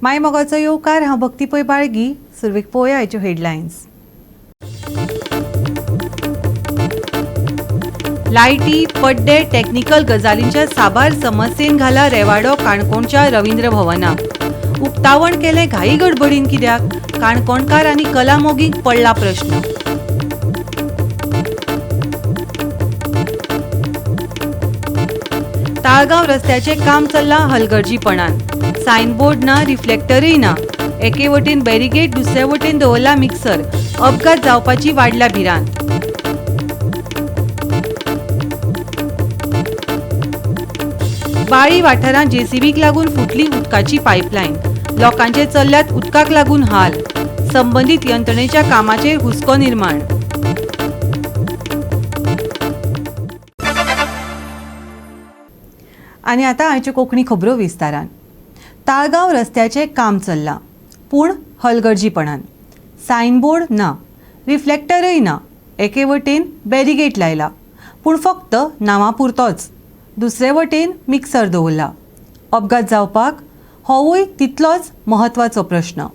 माय मोगाचो येवकार. हांव भक्ती पै बाळगी. सुरवेक पळोवया आयच्यो हेडलायन्स. लायटी, पड्डे, टॅक्निकल गजालींच्या साबार समस्येन घाला रेवाडो काणकोणच्या रवींद्र भवनाक. उक्तावण केलें घाई गडबडीन कित्याक? काणकोणकार आनी कलामोगींक पडला प्रश्न. ताळगांव रस्त्याचें काम चल्लां हलगर्जीपणान. सायनबोर्ड ना, रिफ्लेक्टरय ना. एके वटेन बॅरिगेड, दुसरे वटेन दवरला मिक्सर. अपघात जावपाची वाडल्या भिरांत. बाळी वाठारांत जेसीबीक लागून फुटली उदकाची पायपलायन. लोकांचे चल्ल्यात उदकाक लागून हाल. संबंदीत यंत्रणेच्या कामाचेर हुस्को निर्माण. आनी आतां आयच्यो कोंकणी खबरो विस्तारान. ताळगांव रस्त्याचें काम चल्लां, पूण हलगर्जीपणान. सायनबोर्ड ना, रिफ्लेक्टरय ना. एके वटेन बॅरिगेट लायला, पूण फक्त नांवा पुरतोच. दुसरे वटेन मिक्सर दवरला. अपघात जावपाक होवूय तितलोच म्हत्वाचो प्रश्न.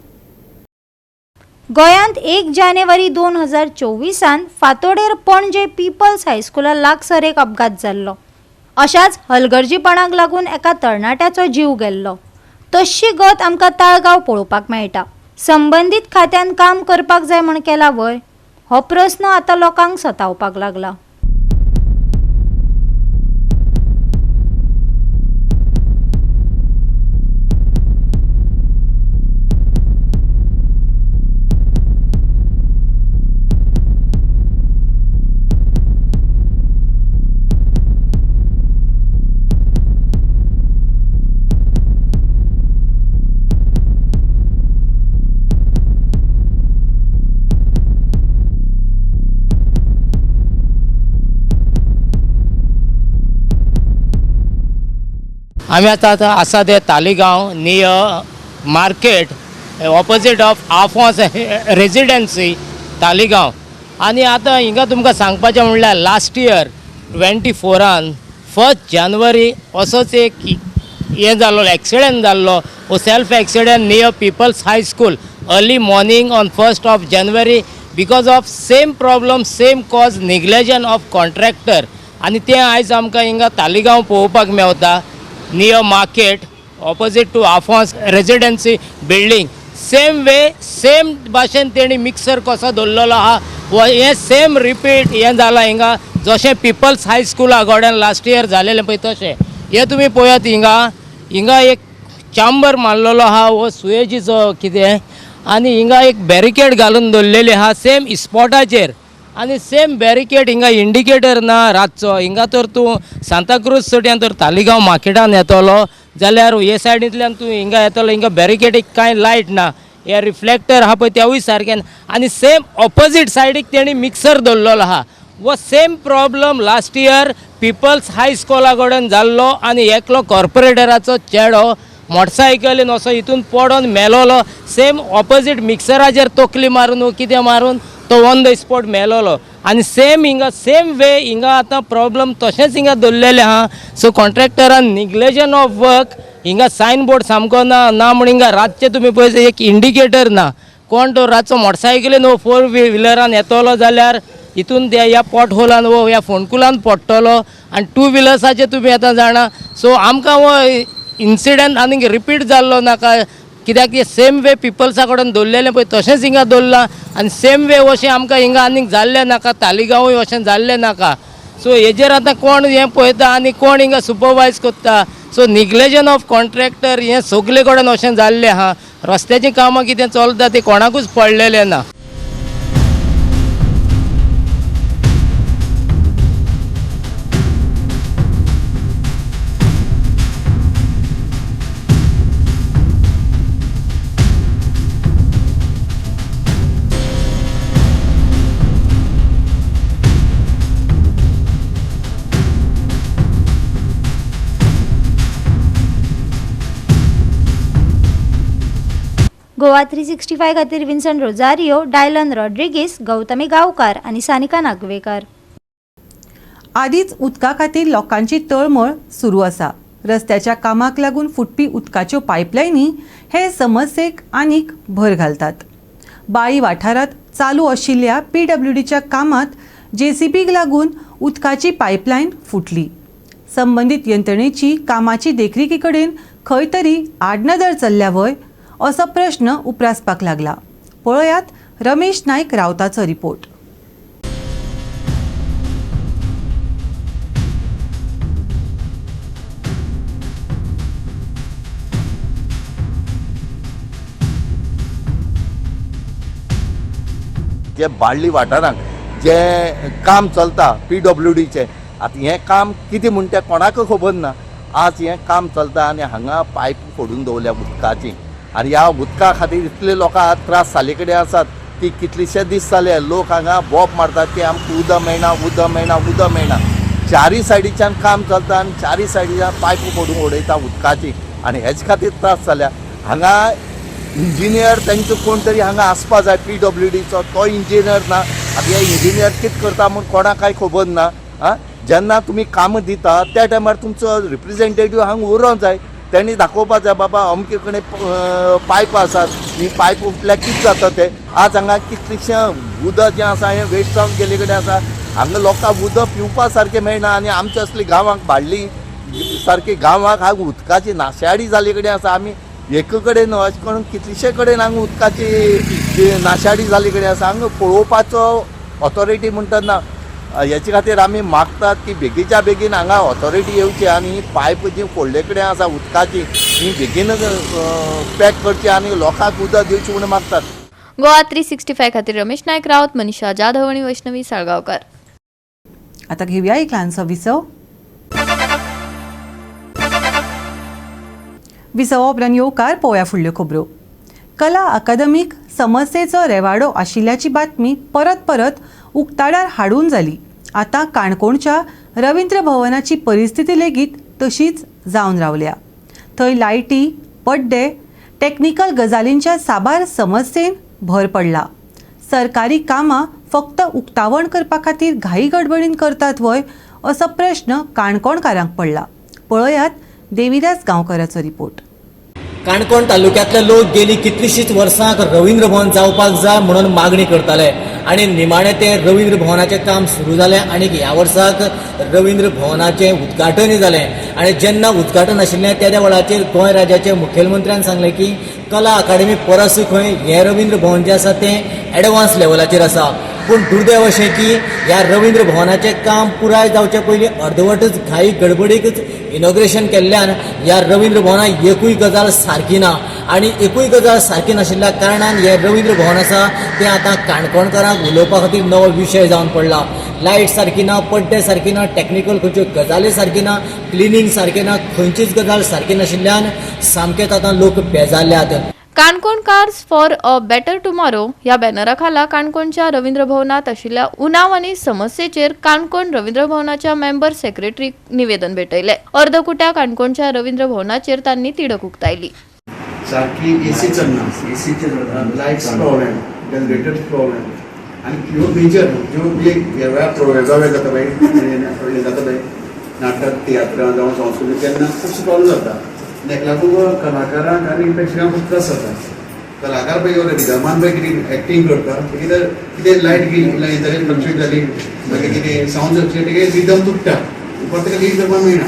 गोंयांत 1 जानेवारी 2024 फांतोडेर पणजे पिपल्स हायस्कुला लागसर एक अपघात जाल्लो. अशाच हलगर्जीपणाक लागून एका तरणाट्याचो जीव गेल्लो. तशी गत आमकां ताळगांव पळोवपाक मेळटा. संबंदीत खात्यान काम करपाक जाय म्हण केला व्हय? हो प्रस्न आतां लोकांक सतावपाक लागला. आमी आतां आतां आसा ते Taleigao near market, opposite of Afonso Residency, Taleigao. आनी आतां हिंगा तुमकां सांगपाचें म्हणल्यार लास्ट इयर 24रान 1 जानेवारी असोच एक हें जाल्लो, एक्सिडंट जाल्लो. हो self accident near People's High School early morning on 1st of January because of same problem, same cause, negligence of contractor. आनी तें आयज आमकां हिंगा तालिगांव पळोवपाक मेवता, near market, opposite to Afonso Residency building. Same way, same भाशेन तेणी mixer कसो दवरलेलो आहा हो, हें सेम रिपीट हें जालां हिंगा, जशें पिपल्स हायस्कुला कडेन लास्ट इयर जालेलें पळय तशें. हें तुमी पळयात, हिंगा हिंगा एक चांबर मारलेलो आहा हो सुयेजीचो कितें, आनी हिंगा एक बॅरिकेड घालून दवरलेली आहा सेम स्पॉटाचेर. आनी सेम बॅरिकेड, हिंगा इंडिकेटर ना रातचो. हिंगा तर तूं सांताक्रूज सट्यान तर तालिगांव मार्केटान येतलो जाल्यार हे सायडींतल्यान तूं हिंगा येतलो, हिंगा बॅरिकेडीक कांय लायट ना. हे रिफ्लेक्टर आहा पळय तेवूय सारके ना. आनी सेम ऑपोजीट सायडीक तेणी मिक्सर दवरलेलो आहा. हो same problem last year People's हायस्कुला कडेन जाल्लो आनी एकलो कॉर्पोरेटराचो चेडो मोटरसायकलीन असो हितून पडोन मेलोलो. सेम ऑपोजीट मिक्सराचेर तकली मारून वो कितें मारून तो ऑन the spot मेलोलो. आनी सेम हिंगा, सेम वे हिंगा आतां प्रॉब्लम तशेंच हिंगा दवरलेलें आहा. सो कॉन्ट्रॅक्टरान निग्लेजन ऑफ वर्क. हिंगा सायन बोर्ड सामको ना ना म्हण हिंगा रातचें तुमी पळय, एक इंडिकेटर ना. कोण तो रातचो मोटरसायकलीन वो फोर व्हिलरान येतलो जाल्यार हितून त्या ह्या पोट होलान वो ह्या फोंडकुलान पडटलो. आनी टू व्हिलर्साचे तुमी आतां जाणा. सो आमकां हो इन्सिडंट आनीक रिपीट जाल्लो नाका, कित्याक ते सेम वे पिपल्सा कडेन दवरलेलें पळय तशेंच हिंगा दवरलां आनी सेम वे अशें आमकां हिंगा आनीक जाल्लें नाका, तालिगांवूय अशें जाल्लें नाका. सो हेजेर आतां कोण हें पळयता आनी कोण हिंगा सुपरवायज करता? सो निग्लेजन ऑफ कॉन्ट्रॅक्टर हें सगले कडेन अशें जाल्लें आहा. रस्त्याचीं कामां कितें चलता तें कोणाकूच पडलेलें ना. गोवा 365 खातीर विन्सन रोजारियो, डायलन रॉड्रिगीस, गौतमी गांवकार आनी सानिका नागवेकार. आदींच उदका खातीर लोकांची तळमळ सुरू आसा. रस्त्याच्या कामाक लागून फुटपी उदकाच्यो पायपलायनी हे समस्येक आनीक भर घालतात. बाळी वाठारांत चालू आशिल्ल्या पीडब्ल्यूडीच्या कामांत जेसीबीक लागून उदकाची पायपलायन फुटली. संबंदीत यंत्रणेची कामाची देखरेखी कडेन खंय तरी आडनदर चल्ल्या व्हय असो प्रश्न उप्रासपाक लागला. पळयात रमेश नायक रावताचो रिपोर्ट. जे बाळ्ळी वाठारांत जे काम चलता पीडब्ल्यूडीचें, आतां हें काम कितें म्हण तें कोणाकूय खबर ना. आज हें काम चलता आनी हांगा पायप फोडून दवरल्या उदकाची आनी ह्या उदका खातीर इतले लोकांक त्रास जाल्ले कडेन आसात की कितलेशे दीस जाले लोक हांगा बोब मारतात की आमकां उदक मेळना, उदक मेळना, उदक मेळना. चारय सायडीच्यान काम चलता आनी चारय सायडीच्यान पायप फोडून उडयता उदकाची आनी हेच खातीर त्रास जाल्या. हांगा इंजिनियर तांचो कोण तरी हांगा आसपा जाय पीडब्ल्यूडीचो, तो इंजिनियर ना. आतां हे इंजिनियर कितें करता म्हूण कोणाक कांय खबर ना. आं, जेन्ना तुमी कामां दिता त्या टायमार तुमचो रिप्रेजेंटेटीव हांगा उरोंक जाय, तेणी दाखोवपा जाय बाबा अमके कडेन पायप आसात, ही पायप उठल्यार कितें जाता तें. आज हांगा कितलेशें उदक जें आसा हें वेस्ट जावन गेल्ले कडेन आसा. हांगा लोकांक उदक पिवपा सारकें मेळना आनी आमचे असले गांवांक बाळ्ळी सारकी गांवांक हांगा उदकाची नाशाडी जाल्ले कडेन आसा. आमी एक कडेन न्हय अशें करून कितलेशे कडेन हांगा उदकाची नाशाडी जाल्ले कडेन आसा. हांगा पळोवपाचो ऑथॉरिटी म्हणटा ना. हेचे खातीर आमी मागतात की बेगीच्या बेगीन हांगा ऑथॉरिटी येवची आनी ही पायप जी फोडले कडेन आसा उदकाची ही बेगीन पॅक करची आनी लोकांक उदक दिवचें म्हूण मागतात. गोवा 365 खातीर रमेश नायक राऊत, मनीषा जाधव आणि वैष्णवी साळगांवकर. आता घेऊया एक ल्हानसो विसव. विसवा उपरांत येवकार पळोवया फुडल्यो खबरो. कला अकादमीक समस्येचो रेवाडो आशिल्ल्याची बातमी परत परत उक्ताडार हाडून जाली. आतां काणकोणच्या रवींद्र भवनाची परिस्थिती लेगीत तशीच जावन रावल्या. थंय लायटी, पड्डे, टॅक्निकल गजालींच्या साबार समस्येन भर पडला. सरकारी कामां फक्त उक्तावण करपा खातीर घाई गडबडीन करतात व्हय असो प्रश्न काणकोणकारांक पडला. पळयात देविदास गांवकराचो रिपोर्ट. काणकोण तालुक्यांतले लोक गेली कितलीशींच वर्सां रवींद्र भवन जावपाक जाय म्हणून मागणी करताले आनी निमाणें तें रवींद्र भवनाचें काम सुरू जालें आनी ह्या वर्साक रवींद्र भवनाचें उद्घाटनूय जालें. आनी जेन्ना उद्घाटन आशिल्लें तेद्या वेळाचेर गोंय राज्याचे मुखेलमंत्र्यान सांगलें की कला अकादमी परसूय खंय हें रवींद्र भवन जें आसा तें एडवान्स लेवलाचेर आसा. पूण दुर्दैव अशें की ह्या रवींद्र भवनाचें काम पुराय जावचे पयलीं अर्दवटच घाई गडबडीकच इनॉग्रेशन केल्ल्यान ह्या रवींद्र भवनाक एकूय गजाल सारकी ना आनी एकूय गजाल सारकी नाशिल्ल्या कारणान हें रवींद्र भवन आसा तें आतां काणकोणकारांक उलोवपा खातीर नवो विशय जावन पडला. लायट सारकी ना, पड्डे सारकी ना, टॅक्निकल खंयच्यो गजाली सारकी ना, क्लिनींग सारकें ना, खंयचीच गजाल सारकी नाशिल्ल्यान सामकेच आतां लोक बेजारल्यात. Kankonkars for a better tomorrow ह्या बॅनरा खाला काणकोणच्या रवींद्र भवनात आशिल्ल्या उणाव आनी समस्येचेर काणकोण रवींद्र भवनाच्या मेंबर सेक्रेटरीक निवेदन भेटयले. अर्दकुट्या काणकोणच्या रवींद्र भवनाचेर तांणी तिडक उक्तायली. सारकी एसी चलना, लायट्स प्रॉब्लेम, जनरेटर प्रॉब्लेम आनी ह्यो मेजर ज्यो ह्या वेगळो जाता पळय, हें जाता पळय नाटक तियात्रां जावं संस्कृती, तेन्ना खुबसो प्रॉब्लेम जाता. ताका लागून कलाकारांक आनी प्रेक्षकांक खूब त्रास जाता. कलाकार पळय रिदमान पळय कितें एक्टींग करता, कितें कितें लायट गेली जाली, फ्लक्चुएट जाली, मागीर कितें सावंड फ्लक्चुएट, रिदम तुट्टा, परत ताका लीड करपाक मेळना.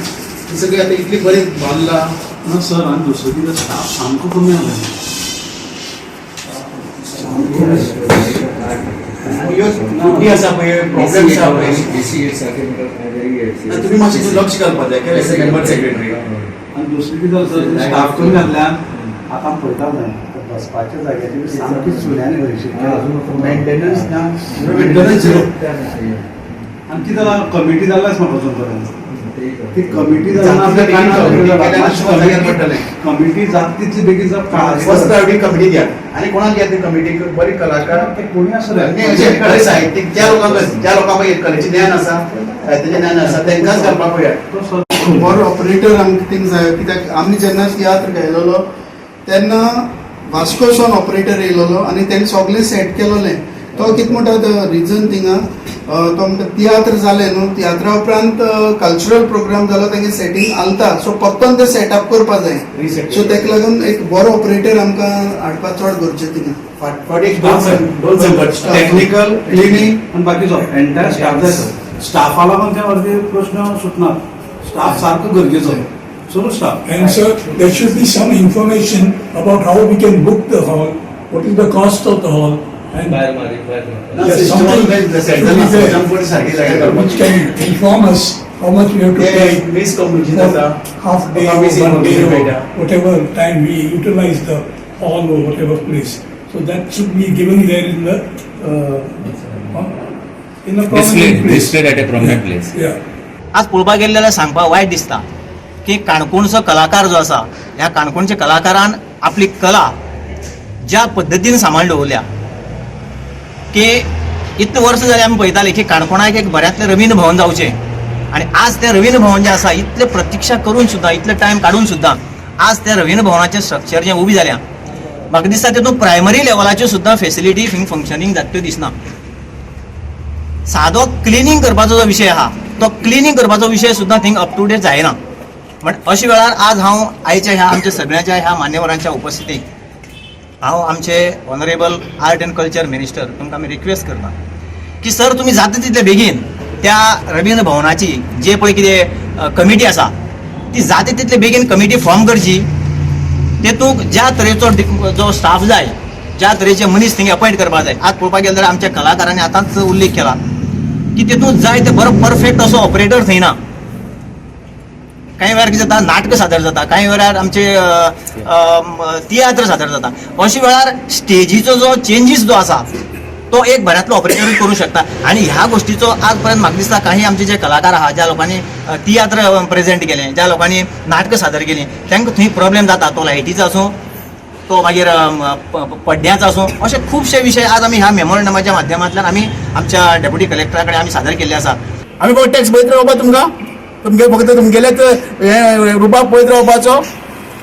हें सगळें आतां इतलें बरें बांदलां ना सर. आनी दुसरें कितें, स्टाफ सामको कमी आसा. ह्यो त्रुटी आसा पळय, प्रॉब्लेम्स आसा पळय, तुमी मातशें लक्ष घालपाक जाय मेंबर सेक्रेटरी. आनी दुसरें कितें सर, स्टाफ कमी घातल्यान आतां पळयता न्हय बसपाच्या जाग्याची सामकी चुन्यानी भरशी, मेंटेनन्स ना, मेंटेनन्स झिरो. आनी कितें जालां, कमिटी जाल्याच म्हाका अजून पर्यंत ती कमिटी कमिटी जाता तितली बेगीन फर्स्ट प्रायोरिटी कमिटी दियात आनी कोणाक दियात ती कमिटीक, बरे कलाकार ते कोणी आसूं. साहित्यीक, ज्या लोकांक कलेचें ज्ञान आसा, साहित्याचें ज्ञान आसा, तांकांच घालपाक पळयात. बरो ऑपरेटर आमकां थिंग जाय, कित्याक आमी जेन्ना तियात्र गायलेलो तेन्ना वास्कोसान ऑपरेटर येयलेलो आनी तेणें सगळें सेट केलोलें. तो कितें म्हणटा रिजन थिंगा तो म्हणटा तियात्र जाले न्हू, तियात्रा उपरांत कल्चरल प्रोग्राम जालो, तेंगे सेटींग घालता, सो परतून ते सेटअप करपा जाय. सो तेका लागून एक बरो ऑपरेटर आमकां हाडपा चड गरजेचें थिंगा. दोन टेक्निकल, क्लिनींग आनी बाकीचो एंटायर स्टाफ जाय सर. स्टाफा लागून ते अर्दे प्रश्न सुटना. स्टाफ सारको गरजेचो, सगळो staff. And sir, there should be some information about how we can book the hall, what is the cost of the hall, and yes, something should be there, which can inform us how much we have to pay for half day or one day or whatever time we utilize the hall or whatever place. So that should be given there in a prominent place. Displayed at a prominent place. Yeah. आज पळोवपाक गेले जाल्यार सांगपाक वायट दिसता की काणकोणचो कलाकार जो आसा, ह्या काणकोणच्या कलाकारान आपली कला ज्या पद्दतीन सांबाळून दवरल्या की इतले वर्सां जालीं आमी पळयताले की काणकोणाक एक बऱ्यांतलें रवींद्र भवन जावचें आनी आज तें रवींद्र भवन जें आसा, इतले प्रतिक्षा करून सुद्दां, इतले टायम काडून सुद्दां आज तें रवींद्र भवनाचें स्ट्रक्चर जें उबी जाल्या, म्हाका दिसता तितून प्रायमरी लेवलाच्यो सुद्दां फेसिलिटी थिंग फंक्शनींग जाता त्यो दिसना. सादो क्लिनींग करपाचो जो विशय आहा, तो क्लिनींग करपाचो विशय सुद्दां थिंग अप टू डेट जायना. म्हण अशा वेळार आज हांव आयच्या ह्या आमच्या सगळ्यांच्या ह्या मान्यवरांच्या उपस्थितीक हांव आमचे Honourable Art and Culture Minister तुमकां आमी रिक्वेस्ट करता की सर, तुमी जाता तितले बेगीन त्या रवींद्र भवनाची जे पळय कितें कमिटी आसा, ती जाता तितले बेगीन कमिटी फॉर्म करची. तेतूंक ज्या तरेचो जो स्टाफ जाय, ज्या तरेचे मनीस थिंग अपॉयंट करपाक जाय. आज पळोवपाक गेले जाल्यार आमच्या कलाकारांनी आतांच उल्लेख केला की तितूंत जाय ते बरो परफेक्ट असो ऑपरेटर थंय ना. कांय वेळार कितें जाता, नाटकां सादर जाता, कांय वेळार आमचे अ, अ, तियात्र सादर जाता. अशा वेळार स्टेजीचो जो चेंजीस जो आसा, तो एक बऱ्यांतलो ऑपरेटरूय करूं शकता. आनी ह्या गोश्टीचो आज पर्यंत म्हाका दिसता काही आमचे जे कलाकार आहा, ज्या लोकांनी तियात्र प्रेजेंट केले, ज्या लोकांनी नाटकां सादर केली, तांकां थंय प्रॉब्लेम जाता. तो लायटीचो आसूं, तो मागीर पड्ड्याचो आसूं, अशे खुबशे विशय आज आमी ह्या मेमोरंडमाच्या माध्यमांतल्यान आमी आमच्या डेप्युटी कलेक्टरा कडेन आमी सादर केल्ले आसा. आमी फक्त टॅक्स पळयत रावपा तुमकां, तुमगे फक्त तुमगेलेच हे रुबाब पळयत रावपाचो?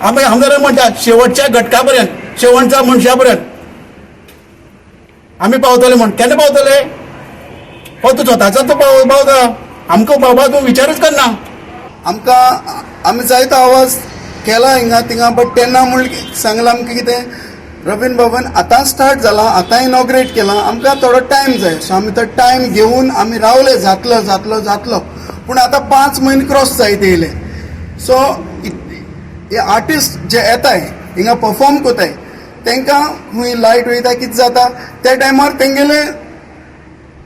आमी आमदार म्हणटात, शेवटच्या घटका पर्यंत, शेवटच्या मनशा पर्यंत आमी पावतले म्हण. केन्ना पावतले? फक्त स्वताचो तो पावता, आमकां पावपा तूं विचारूच करना. आमकां आमी जायतो आवाज केला हिंगा थिंगा, बट तेन्ना म्हण सांगलां आमकां कितें, रवींद्र भवन आतां स्टार्ट जाला, आतां इनॉग्रेट केलां, आमकां थोडो टायम जाय. सो आमी तो टायम घेवन आमी रावले, जातलो, जातलो, जातलो. पूण आतां 5 म्हयने क्रॉस जायत येयले. सो हे आर्टिस्ट जे येताय, हिंगा परफॉर्म करताय, तांकां खंय लायट वयता, कितें जाता, त्या टायमार तेंगेले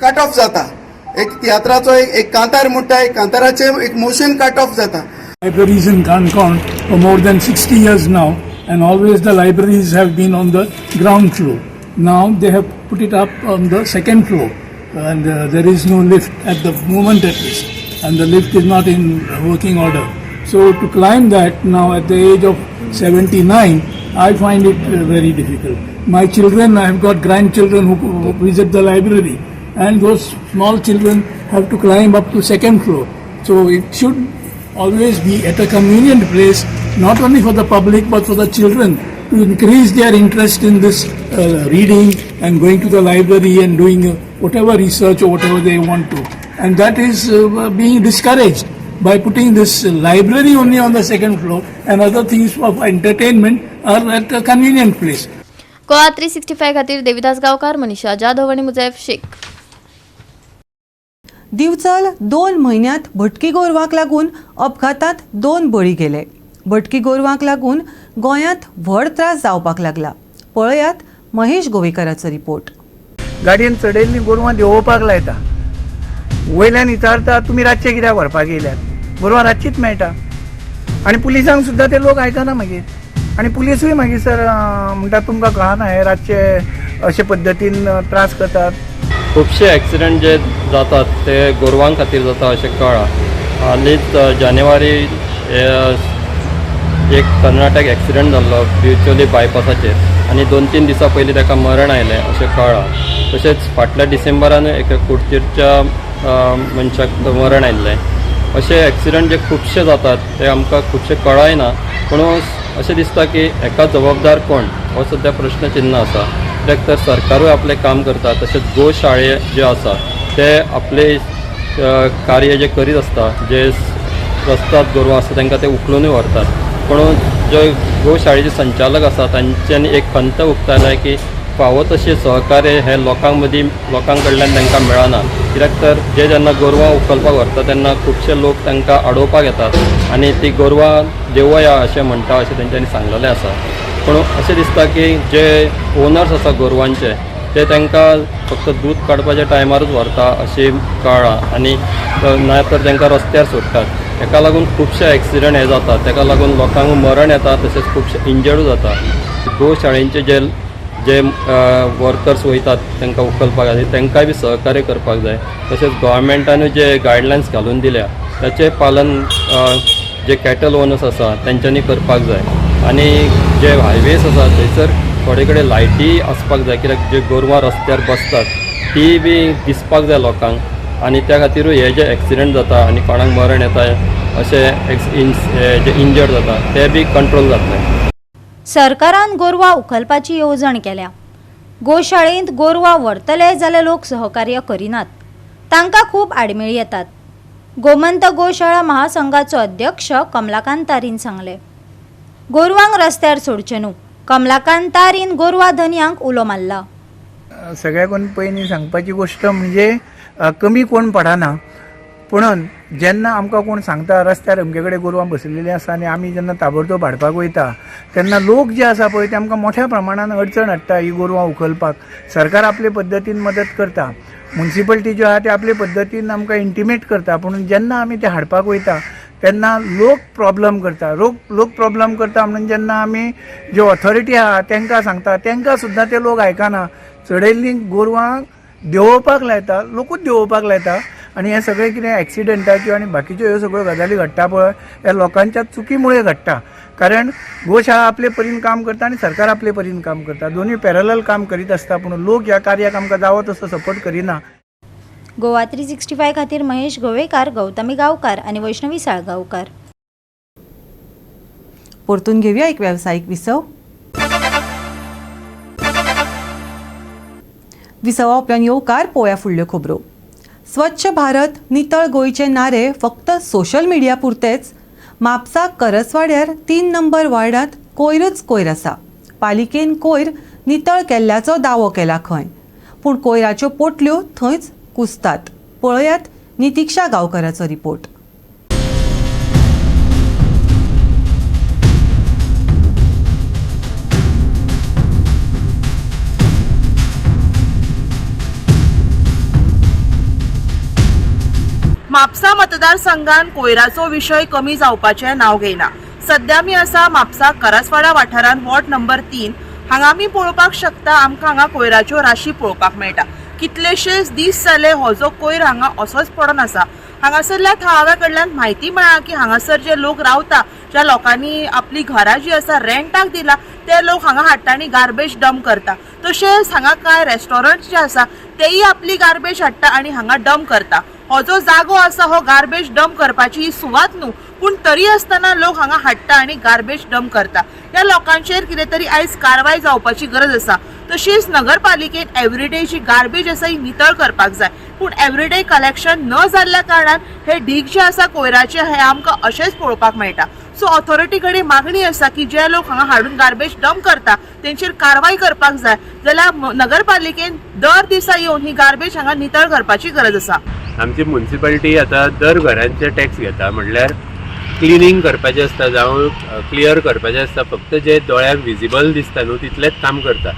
कट ऑफ जाता. एक तियात्राचो एक कांतार म्हणटा, एक कांताराचें एक मोशन कट ऑफ जाता. Libraries in Canacona for more than 60 years now, and always the libraries have been on the ground floor. Now they have put it up on the second floor, and there is no lift at the moment at least, and the lift is not in working order. So to climb that now at the age of 79, I find it very difficult. My children, I have got grandchildren who visit the library, and those small children have to climb up to second floor. So it should always be at a convenient place, not only for the public but for the children, to increase their interest in this reading and going to the library and doing whatever research or whatever they want to. And that is being discouraged by putting this library only on the second floor and other things of entertainment are at a convenient place. Goa 365 खातीर देविदास गांवकार, मनीषा जाधव आनी मुजैफ शेख. दिवचल 2 म्हयन्यांत भटकी गोरवांक लागून अपघातांत दोन बळी गेले. भटकी गोरवांक लागून गोंयांत व्हड त्रास जावपाक लागला. पळयात महेश गोवेकराचो रिपोर्ट. गाडयेन चडयल्लीं गोरवां देंवोवपाक लायता, वयल्यान विचारता, तुमी रातचे कित्याक व्हरपाक येयल्यात? गोरवां रातचीच मेळटा. आनी पुलिसांक सुद्दां ते लोक आयकना मागीर. आनी पुलिसूय मागीर सर म्हणटा, तुमकां कळना, हे रातचे अशे पद्दतीन त्रास करतात. खुबशे एक्सिडंट जे जातात ते गोरवां खातीर जाता अशें कळ्ळां. हालींच जानेवारी एक कर्नाटक एक्सिडंट जाल्लो बिचोली बायपासाचेर आनी 2-3 दिसां पयलीं ताका मरण आयलें अशें कळ्ळां. तशेंच फाटल्या डिसेंबरान एका कुडचेरच्या मनशाक मरण आयिल्लें. अशे एक्सिडंट जे खुबशे जातात ते आमकां खुबशे कळय ना, पूण अशें दिसता की हेका जबाबदार कोण हो सद्या प्रश्न चिन्ह आसा. कित्याक तर सरकारूय आपलें काम करता, तशेंच गोशाळे ज्यो आसा ते आपले कार्य जे करीत आसता, जे रस्त्यात गोरवां आसता तांकां ते उखलूनय व्हरतात. पूण जे गोशाळेचे संचालक आसा तांच्यांनी एक खंत उक्तायल्या की फावो तशें सहकार्य हे लोकां मदीं लोकां कडल्यान तांकां मेळना, कित्याक तर जे जेन्ना गोरवां उखलपाक व्हरता तेन्ना खुबशे लोक तांकां आडोवपाक येतात आनी ती गोरवां देंवया अशें म्हणटा अशें तेंच्यांनी सांगलेलें आसा. पूण अशें दिसता की जे ओनर्स आसा गोरवांचे ते तांकां फक्त दूद काडपाच्या टायमारूच व्हरता अशें कळ्ळां आनी ना तर तांकां रस्त्यार सोडटात. ताका लागून खुबशे एक्सिडंट हे जातात, ताका लागून लोकांक मरण येता तशेंच खुबशे इंजर्डूय जाता. गोशाळेंचे जे जे वर्कर्स वयतात तांकां उखलपाक खातीर तांकांय बी सहकार्य करपाक जाय. तशेंच गोवोरमेंटानूय जे गायडलायन्स घालून दिल्या ताचें पालन जे कॅटल ओनर्स आसा तेंच्यांनी करपाक जाय. आनी जे हायवेज आसा थंयसर थोडे कडेन लायटी आसपाक जाय, कित्याक जे गोरवां रस्त्यार बसतात ती बी दिसपाक जाय लोकांक आनी त्या खातीरूय हे जे एक्सिडंट जाता आनी कोणाक मरण येता अशें जे इंजर्ड जाता ते बी कंट्रोल जातले. सरकारान गोरवां उखलपाची येवजण केल्या. गोशाळेंत गोरवां व्हरतले जाल्यार लोक सहकार्य करिनात, तांकां खूब आडमेळी येतात. गोमंत गोशाळा महासंघाचो अध्यक्ष कमलाकांत तारीन सांगलें, गोरवांक रस्त्यार सोडचें न्हू. कमलाकांत तारीन गोरवां धनयांक उलो मारला. सगळ्याकून पयलीं सांगपाची गोश्ट म्हणजे कमी कोण पडना, पुणून जेन्ना आमकां कोण सांगता रस्त्यार अमके कडेन गोरवां बसलेलीं आसा आनी आमी जेन्ना ताबडतोब हाडपाक वयता तेन्ना लोक जे आसा पळय ते आमकां मोठ्या प्रमाणान अडचण हाडटा ही गोरवां उखलपाक. सरकार आपले पद्दतीन मदत करता, मुन्सिपल्टी ज्यो आहा ते आपले पद्दतीन आमकां इंटिमेट करता, पूण जेन्ना आमी ते हाडपाक वयता तेन्ना लोक प्रॉब्लम करता. लोक प्रॉब्लम करता म्हणून जेन्ना आमी ज्यो ऑथॉरिटी आहा तांकां सांगता तांकां सुद्दां ते लोक आयकना. चडयल्लीं गोरवां देंवोवपाक लायता, लोकूच देंवोवपाक लायता आनी हें सगळें कितें एक्सिडंटाच्यो आनी बाकीच्यो ह्यो सगळ्यो गजाली घडटा पळय ह्या लोकांच्या चुकीमुळे घडटा. कारण गोशाळा आपले परीन काम करता आनी सरकार आपले परीन काम करता, दोनूय पॅरलल काम करीत आसता, पूण लोक ह्या कार्याक आमकां जावो तसो सपोर्ट करिना. गोवा 365 खातीर महेश गोवेकार, गौतमी गांवकार आनी वैष्णवी साळगांवकार. परतून घेवया एक वेवसायीक विसव. विसवा उपरांत येवकार पोया फुडल्यो खबरो. स्वच्छ भारत नितळ गोंयचे नारे फक्त सोशल मिडिया पुरतेच. म्हापसा करसवाड्यार 3 नंबर वार्डांत कोयरच कोयर आसा. पालिकेन कोयर नितळ केल्ल्याचो दावो केला खंय, पूण कोयराच्यो पोटल्यो थंयच कुसतात. पळयात नितिक्षा गांवकराचो रिपोर्ट. म्हापसा मतदारसंघान कोयराचो विशय कमी जावपाचें नांव घेयना. सद्या आमी आसा म्हापसा करासवाडा वाठारांत वॉर्ड नंबर 3. हांगा आमी पळोवपाक शकता आमकां हांगा कोयराच्यो राशी पळोवपाक मेळटा. कितलेशेच दीस जाले हो जो कोयर हांगा असोच पडून आसा. हांगासरल्या थळाव्या कडल्यान म्हायती मेळ्ळा की हांगासर जे लोक रावता, ज्या लोकांनी आपली घरां जी आसा रेंटाक दिला ते लोक हांगा हाडटा आनी गार्बेज डंप करता. तशेंच हांगा कांय रेस्टॉरंट जे आसा तेय आपली गार्बेज हाडटा आनी हांगा डंप करता. हो जो जागो आसा हो गार्बेज डंप करपाची ही सुवात न्हू, पूण तरी आसतना लोक हांगा हाडटा आनी गार्बेज डंप करता. ह्या लोकांचेर कितें तरी आयज कारवाय जावपाची गरज आसा. तशीच नगरपालिकेन एवरीडे जी गार्बेज आसा ही नितळ करपाक जाय, पूण एवरीडे कलेक्शन न जाल्ल्या कारणान हे ढीग जे आसा कोयराचे हे आमकां अशेंच पळोवपाक मेळटा. सो ऑथॉरिटी कडेन मागणी आसा की जे लोक हांगा हाडून गार्बेज डंप करता तेंचेर कारवाय करपाक जाय, जाल्यार नगरपालिकेन दर दिसा येवन ही गार्बेज हांगा नितळ करपाची गरज आसा. आमची मुन्सिपालिटी आतां दर घरांचे टॅक्स घेता, म्हणल्यार क्लिनींग करपाचें आसता जावं क्लियर करपाचें आसता, फक्त जे दोळ्याक विजिबल दिसता न्हू तितलेंच काम करता.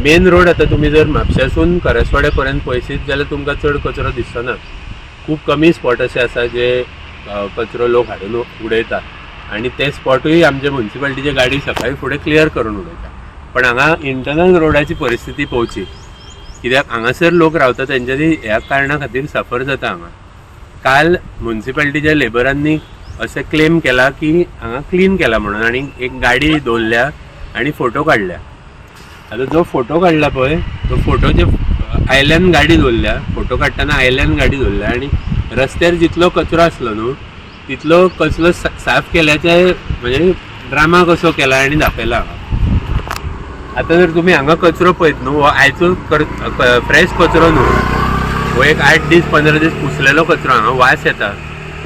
मेन रोड आतां तुमी जर म्हापशासून करसवाड्या पर्यंत पळयशीत जाल्यार तुमकां चड कचरो दिसचो ना. खूब कमी स्पॉट अशे आसा जे कचरो लोक हाडून उडयता आनी ते स्पॉटूय आमचे मुन्सिपालिटीचे गाडी सकाळी फुडें क्लियर करून उडयता. पण हांगा इंटरनल रोडाची परिस्थिती पळोवची, कित्याक हांगासर लोक रावता तेंच्यांनी ह्या कारणा खातीर सफर जाता. हांगा काल मुन्सिपालिटीच्या लेबरांनी अशें क्लेम केला की हांगा क्लीन केला म्हणून आनी एक गाडी दवरल्या आनी फोटो काडल्या. आतां जो फोटो काडला पळय तो फोटो जे आयल्यान गाडी दवरल्या, फोटो काडटना आयल्यान गाडी दवरल्या आनी रस्त्यार जितलो कचरो आसलो न्हू तितलो कचरो साफ केल्याचे म्हणजे ड्रामा कसो केला आनी दाखयला. आतां जर तुमी हांगा कचरो पळयत न्हू हो आयचो फ्रेश कचरो न्हू, हो एक 8 दीस 15 दीस पुसलेलो कचरो हांगा वास येता,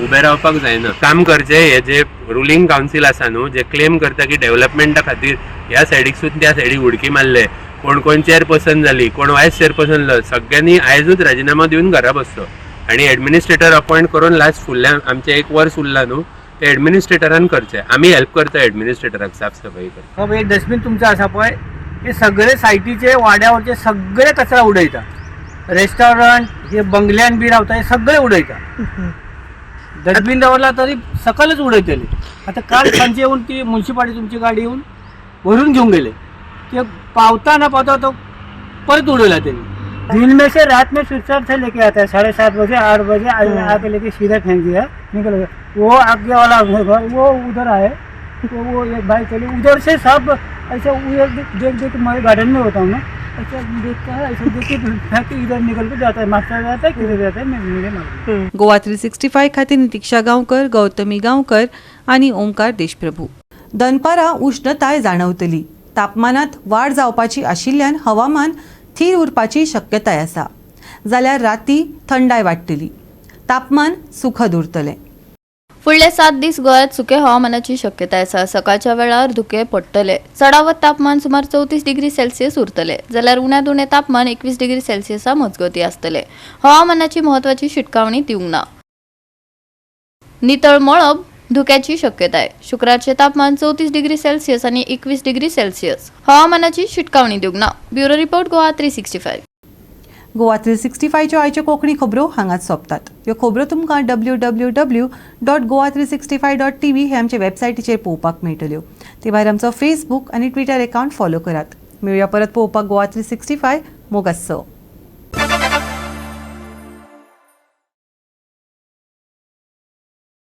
उबें रावपाक जायना. काम करचें हे जे रुलींग कावन्सील आसा न्हू, जे क्लेम करता की डेव्हलपमेंटा खातीर ह्या सायडीकसून त्या सायडीक उडकी मारले, कोण कोण चेअरपर्सन जाली, कोण वायस चेअरपर्सन जालो, सगळ्यांनी आयजूच राजिनामो दिवन घरा बसचो आनी एडमिनिस्ट्रेटर अपॉयंट करून लास्ट फुडल्या आमचें एक वर्स उरलां न्हू ते एडमिनिस्ट्रेटरान करचें. आमी हेल्प करता एडमिनिस्ट्रेटराक साफ सफाई करपाक. हो हे डस्टबीन तुमचो आसा पळय, हे सगळे सायटीचे वाड्यावरचे सगळे कचरा उडयता, रेस्टॉरंट हे बंगल्यान बी रावता हे सगळे उडयता. डस्टबीन दवरला तरी सकलच उडयतले. आतां काल सांजे येवन ती मुन्सिपालिटी तुमची गाडी येवन व्हरून घेवन गेले, ते पावता ना पावता तो परत उडयला तेणी. दिन में से रात में शिवचर से लेके आता है 7:30 बजे 8 बजे आके लेके सीधा फेंक दिया, निकल गया. वो आगे वाला घर वो उधर आए तो वो एक भाई चले उधर से, सब ऐसे उधर देख देख, मैं गार्डन में होता हूँ ना, ऐसा देखता है, ऐसा देख के फेंक के इधर निकल के जाता है, मास्टर जाता है, किधर जाता है मुझे मालूम. गोवा 365 खातीर नितिक्षा गांवकर, गौतमी गांवकर आनी ओंकार देशप्रभू. दनपारां उश्णताय जाणवतली. तापमानात वाड जावपाची आशिल्ल्यान हवामान थीर उरपाची शक्यताय आसा, जाल्यार राती थंडाय वाडटली. तापमान सुखद उरतलें. फुडले 7 दीस गोंयांत सुके हवामानाची शक्यताय आसा. सकाळच्या वेळार धुकें पडटले. चडावत तापमान सुमार 34 डिग्री सेल्सियस उरतले, जाल्यार उण्यांत उणें तापमान 21 डिग्री सेल्सियसा मजगती आसतले. हवामानाची म्हत्वाची शिटकावणी दिवंक ना. नितळ मळब धुक्याची शक्यताय. शुक्रारचें तापमान 34 डिग्री सेल्सियस आनी 21 डिग्री सेल्सियस. हवामानाची शिटकावणी दिवंक ना. Bureau report, Goa 365. Goa 365च्यो आयच्यो कोंकणी खबरो हांगाच सोंपतात. ह्यो खबरो तुमकां www.goa365.tv हे आमचे वेबसायटीचेर पळोवपाक मेळटल्यो. ते भायर आमचो फेसबूक आनी ट्विटर एकावंट फॉलो करात. मेळुया परत पळोवपाक गोवा 365. मोगासो.